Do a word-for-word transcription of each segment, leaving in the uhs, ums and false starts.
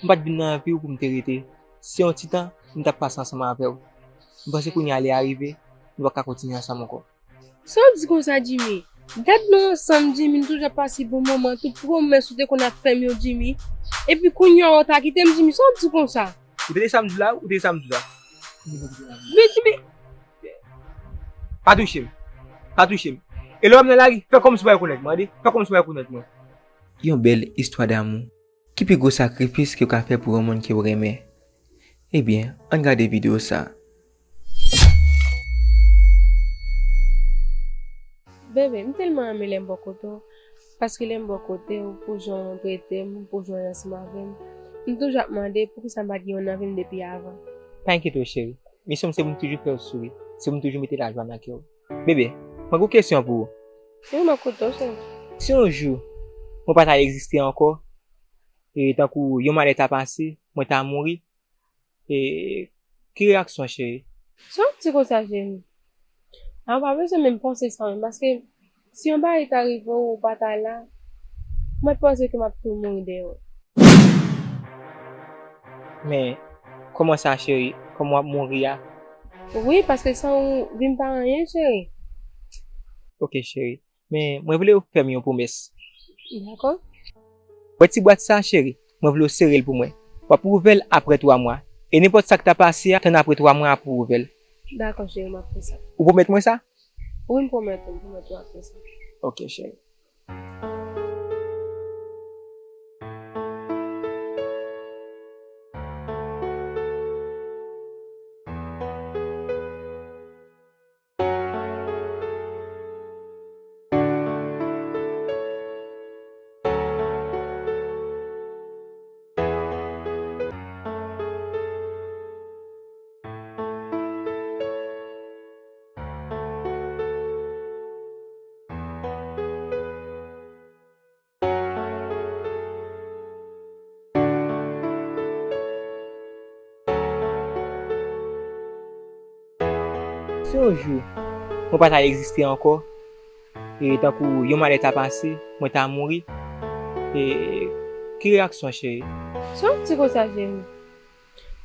M pa t vin nan vi w pou m te rete. Se yon ti tan m t ap pase ansanm avè w. M panse kounye a lè a rive, nou pa ka kontinye ansanm ankò. Sa w di konsa, Jimmy? Gad nou ansanm, Jimmy, nou toujou ap pase bon moman, tout pwomès ou te konn ap fè m yo, Jimmy. Epi kounye a w ta kite m, Jimmy, sa w di konsa? Ou tande sa m di w la, ou tande sa m di w la? Men Jimmy, pa touche m. Pa touche m. E lè w wè m nan lari, fè kòmsi w pa rekonèt mwen, tande? Fè kòmsi w pa rekonèt mwen. Yon bèl istwa damou. Ki pi gwo sakrifis ke w ka fè pou yon moun ke w renmen? Ebyen, ann gade videyo sa a. Bebe, m tèlman renmen lè m bò kote w, paske lè m bò kote w, pou jan w trete m, pou jan w ansanm avè m, m toujou ap mande poukisa m pa t gen yon nan vi m depi avan. Pa enkyete w, cheri. Misyon m se pou m toujou fè w souri, se pou m toujou mete lajwa nan kè w. Bebe, mwen gen yon kesyon pou ou. Wi, mwen koute w, cheri. Si yon jou, mwen pa ta egziste ankò, e tankou yon malè ta pase, mwen ta mouri, e ki reyaksyon, cheri? Sa w di konsa, cheri? A, w pa bezwen menm panse sa menm, paske si yon bagay ta rive w, ou pa ta la, mwen panse ke m ap tou mouri dèyè w. Men, kòman sa, cheri? Kòman w ap mouri a? Wi, paske san ou, vi m pa anyen, cheri. Oke, cheri. Men, mwen vle w fè m yon pwomès. Dakò. Wè ti bwat sa, cheri? Mwen vle w sere l pou mwen. W ap ouvè l apre twa mwa. E nenpòt sa k ta pase a, tann apre twa mwa pou w ouvè l. Dakò, cheri, m ap fè sa. Ou pwomèt mwen sa? Wi, m pwomèt ou, m pwomèt ou m ap fè sa. Oke, cheri. Si yon jou, mwen pa ta egziste ankò, e tankou yon malè ta pase, mwen ta mouri, e ki reyaksyon, cheri? Sa w di konsa, cheri?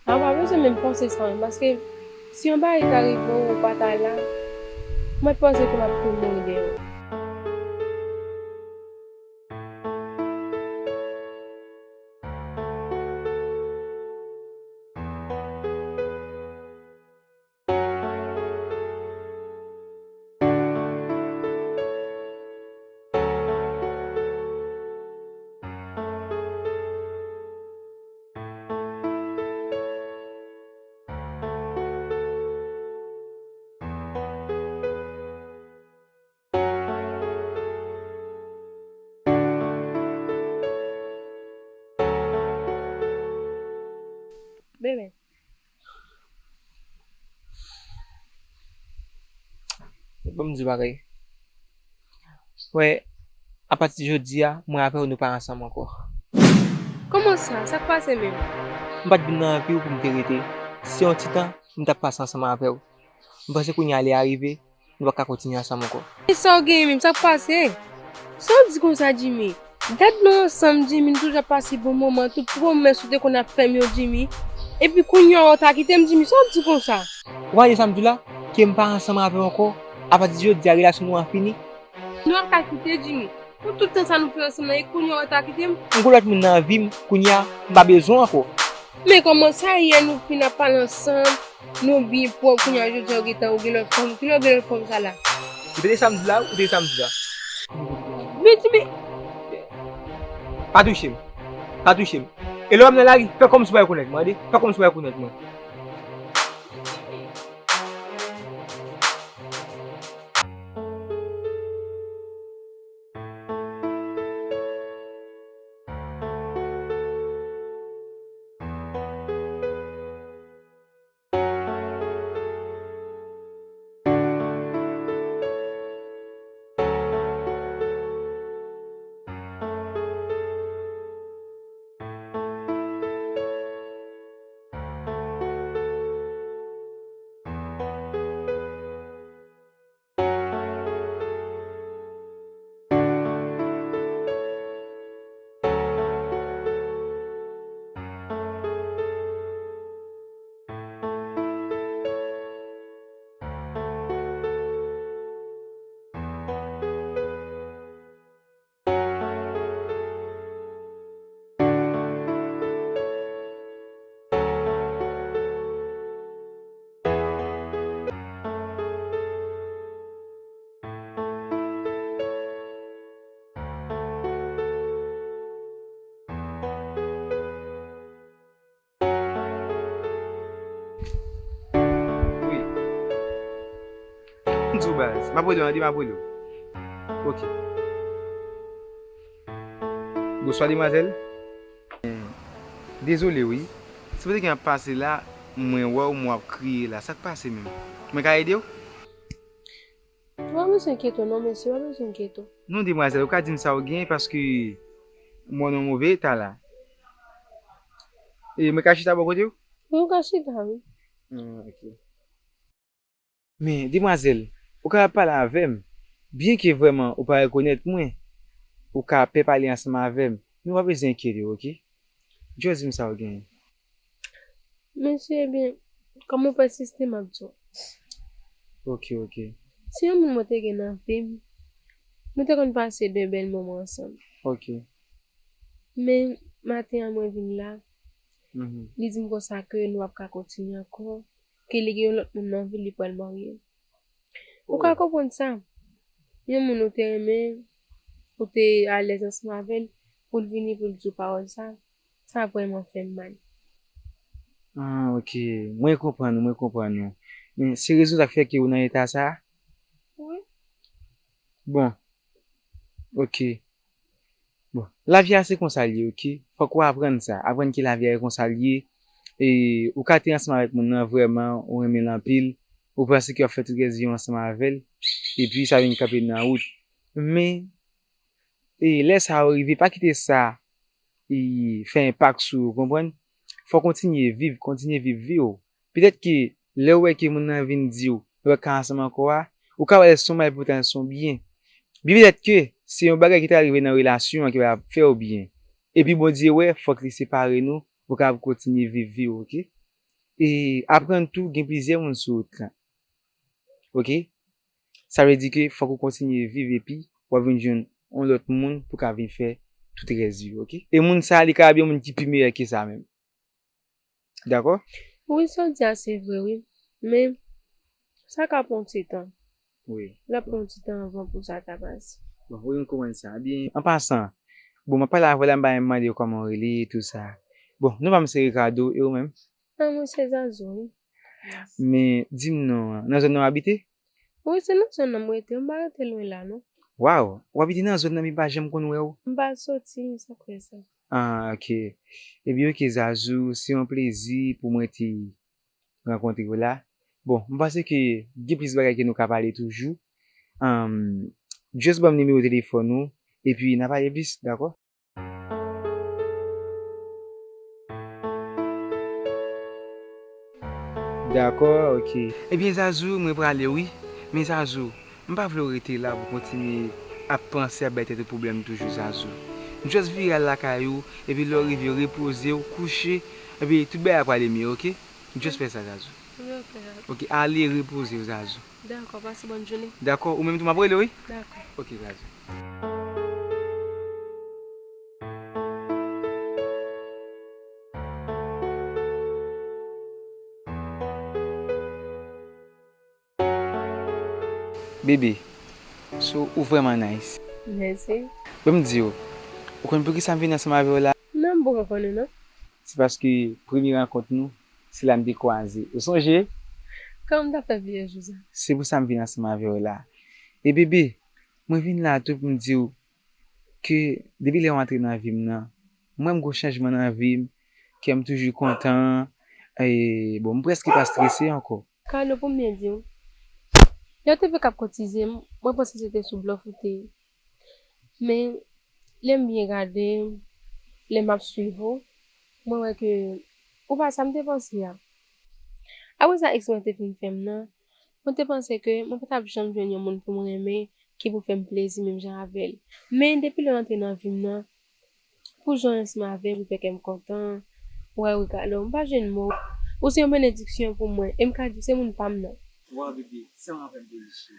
A, w pa bezwen menm panse sa menm, paske si yon bagay ta rive w, ou pa ta la, mwen panse ke m ap tou mouri dèyè w. Bebe. Ban m di w bagay. Wè, apati jodi a, mwen avè w, nou pa ansanm ankò. Kòman sa? Sa k pase menm? M pa t vin nan vi w pou m te rete. Se yon ti tan m t ap pase ansanm avè w. M panse kounye a lè a rive, nou pa ka kontinye ansanm ankò. E sa w genyen menm? Sa k pase? Sa w di konsa, Jimmy? Gad nou ansanm, Jimmy, nou toujou ap pase bon moman, tout pwomès ou te konn ap fè m yo, Jimmy. Epi kounye a w ta kite m, Jimmy, sa w di konsa? Ou pa tande sa m di w la? Ke m pa ansanm avè w ankò. Apati jodi a, relasyon nou an fini. Nou pa ka kite, Jimmy. Pou tout tan sa nou fè ansanm nan, e kounye a w ta kite m? M gen lòt moun nan vi m, kounye a, m pa bezwen w ankò. Men kòman sa, yè nou fin ap pale ansanm, nou byen pwòp, kounye a jodi a ou gentan, ou gen lòt fanm, kilè w gen lòt fanm sa la? Ou tande sa m di w la, ou tande sa m di w la? Men, men. Pa touche m. Pa touche m. E lè w wè m nan lari, fè kòmsi w pa rekonèt mwen, tande? Fè kòmsi w pa rekonèt mwen. Sou baz. M ap rele w, ann di m ap rele w. Ok. Bonswa, demwazèl. Dezole, wi. Se poutèt ke m ap pase la, mwen wè w, mwen ap kriye la. Sa k pase menm? Mwen ka ede w? Ou pa bezwen enkyete w non, mesye, ou pa bezwen enkyete w. Non, demwazèl, ou ka di m sa w gen, paske mwen nan move eta la. E mwen ka chita bò kote w? Wi, ou ka chita, wi. Ah, ok. Men, demwazèl, ou kapab pale avè m, byenke vrèman ou pa rekonèt mwen, ou ka pè pale ansanm avè m, men w pa bezwen enkyete w, ok? Just di m sa w genyen. Mesye, ebyen, kòm ou pèsiste, m ap di w. Ok, ok. Se yon moun mwen te gen nan vi m. Nou te konn pase de bèl moman ansanm. Ok. Men, maten an mwen vin la, mhm, li di m konsa ke nou p ap ka kontinye ankò, ke li gen yon lòt moun nan vi l, li pral marye. Ou ka konprann sa. Yon moun ou te renmen, ou te alèz ansanm avè l, pou l vini pou l di w pawòl sa, sa vrèman fè m mal. Ah, ok. Mwen konprann ou, mwen konprann ou. Men se rezon sa k fè ke ou nan eta sa a? Wi. Bon. Ok. Bon, lavi a se konsa l ye, ok? Fòk ou aprann sa. Aprann ke lavi a e konsa l ye. E ou ka te ansanm avèk moun nan vrèman, ou renmen l anpil, ou panse ke w ap fè tout rès vi w ansanm avè l, epi sa vin kanpe nan wout. Men, e lè sa yo rive, pa kite sa, e, fè enpak sou ou, konprann? Fò w kontinye viv, kontinye viv vi w. Petèt ke lè w wè ke moun nan vin di w, nou p ap ka ansanm ankò a, ou ka wè l se yon mal pou w ta se yon byen. Byen petèt ke se yon bagay ki ta rive nan relasyon an ki pa t ap fè w byen. Epi Bondye wè, fòk li separe nou, pou w kapab kontinye viv vi w, ok? E aprann tou, gen plizyè moun sou wout lan. Ok? Sa vle di ke fòk ou kontinye viv epi w ap vin jwenn yon lòt moun pou ka vin fè tout rès vi w, ok? E moun sa a, li kapab yon moun ki pi meyè ke sa menm. Dakò? Wi, sa w di a se vre, wi. Men, sa ka pran yon ti tan. Wi. L ap pran yon ti tan anvan pou sa ta pase. Bon, wi, m konprann sa. Ebyen, an pasan, bon, m ap pale avè w la, m pa menm mande w kòman w rele, tou sa. Bon, non pa m se Ricardo, e ou menm? Ah, mwen se Zazou, wi. Men, di m non, nan zòn nan w abite? Wi, se nan zòn nan m rete, m pa rete lwen la, non. Waw, w abite nan zòn nan, men m pa janm konn wè w. M pa soti, sa k fè sa. Ah, ok. Ebyen, ok, Zazou, se yon plezi pou mwen te rankontre w la. Bon, m panse ke gen plis bagay ke nou ka pale toujou. Ahn, just ban m nimewo telefòn ou, epi n a pale plis, dakò? Dakò, ok. Ebyen, Zazou, mwen prale, wi. Men Zazou, m pa vle w rete la pou kontinye ap panse, ap bay tèt ou pwoblèm toujou, Zazou. Just vire al lakay ou, epi lè w rive, repoze w, kouche, epi tout bagay ap prale mye, ok? Just fè sa, Zazou. Wi, ok, Zazou. Ok, ale repoze w, Zazou. Dakò, pase bòn jounen. Dakò, ou menm tou m ap rele w, wi? Dakò. Ok, Zazou. Bebe, so ou vrèman nice. Mèsi. Bon, m di w, ou konn poukisa m vin ansanm avè w la? Non, m poko konnen, non. Se paske premye rankont nou, se la n te kwaze. Ou sonje? Kòman m ta fè bliye jou sa? Se pou sa m vin ansanm avè w la. E bebe, mwen vin la tou pou m di w ke depi lè w antre nan vi m nan, m wè m gon chanjman nan vi m, kè m toujou kontan, e, bon, m prèske pa strese ankò. Kado pou m byen di w. Lè w te fè k ap koutize m, mwen panse se te sou blòf ou te ye. Men, lè m byen gade, lè m ap swiv ou, mwen wè ke ou pa sa m te panse a. Apre sa, eks mwen te fin fè m nan, mwen te panse ke mwen pa t ap janm jwenn yon moun pou m renmen, ki pou fè m plezi menm jan avè l. Men, depi lè w antre nan vi m nan, pou jan w ansanm avè m, ou fè kè m kontan. Waw, Ricardo, m pa jwenn mo. Ou se yon benediksyon pou mwen. E m ka di w se moun pa m nan. Waw, bebe, sa w ap fè m plezi.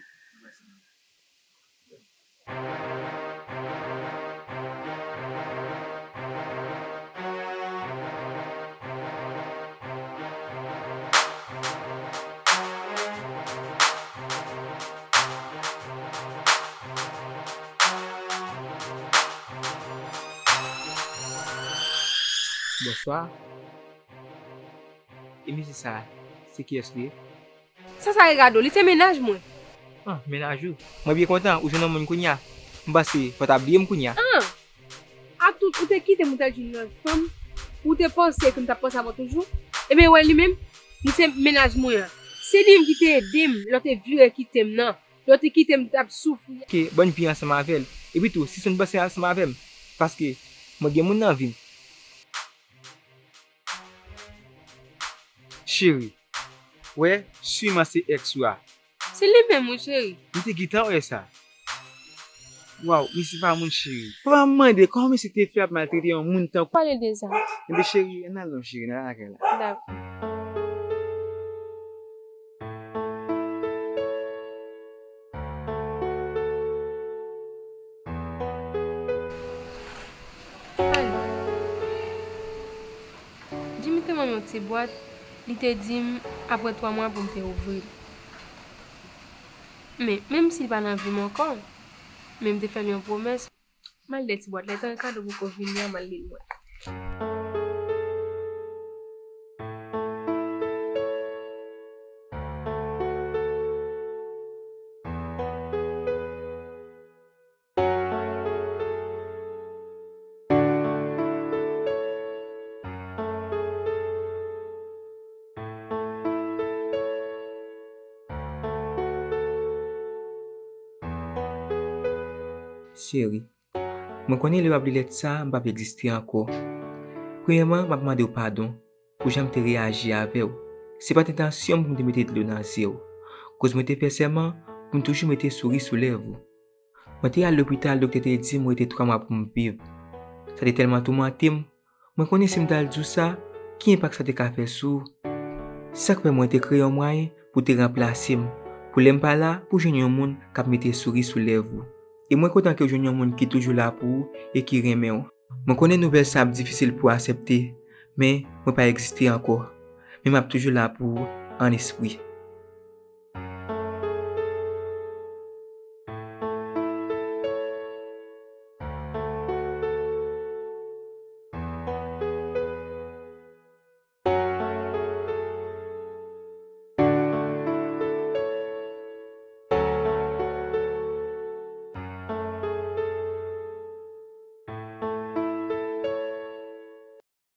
Bonswa. E mesye sa, se kiyès li ye? Sa, sa Ricardo, li se mennaj mwen. Ah, mennaj ou. Mwen byen kontan ou jwenn yon moun kounye a. M panse fò w ta bliye m kounye a. Ah! Atout, ou te kite m, ou t al jwenn yon lòt fanm, ou te panse ke m t ap panse a mwen toujou? Ebyen, wè li menm, li se mennaj mwen an. Se li menm ki te ede m lè w te vire kite m nan. Lè w te kite m t ap soufri. Ke bann vi ansanm avè l. Epi tou, si se yon panse ansanm avè m, paske mwen gen moun nan vi m. Cheri, wè, siman se ex ou a. Se li menm, wi, cheri. M te gentan wè sa. Waw, misye pa moun cheri. Papa m mande kòman misye te fè ap maltrete yon moun tankou. Pale de sa. Ebyen, cheri, ann al non, cheri, nan lakay la. Dakò. Jimmy te ban m yon ti bwat, li te di m apre twa mwa pou m te ouvri l. Men, menm si l pa nan vi m ankò, men m te fè l yon pwomès, m al li ti bwat la, etan kado poko vini an, m al li l mwen. Cheri, mwen konnen lè w ap li lèt sa a, m p ap egziste ankò. Premyèman, m ap mande w padon pou jan m te reyaji avè w. Se pa t entansyon m pou m te mete dlo nan zye w. Koz mwen te fè sèman pou m toujou mete souri sou lèv ou. Mwen te al lopital, doktè te di m rete twa mwa pou m viv. Sa te tèlman toumante m. Mwen konnen si m t al di w sa, ki enpak sa te ka fè sou ou. Se sa k fè mwen te kreye yon mwayen pou te ranplase m, pou lè m pa la, pou jwenn yon moun k ap mete souri sou lèv ou. E mwen kontan ke w jwenn yon moun ki toujou la pou ou e ki renmen w. Mwen konnen nouvèl sa ap difisil pou w aksepte, men mwen pa egziste ankò. Men m ap toujou la pou ou an espri.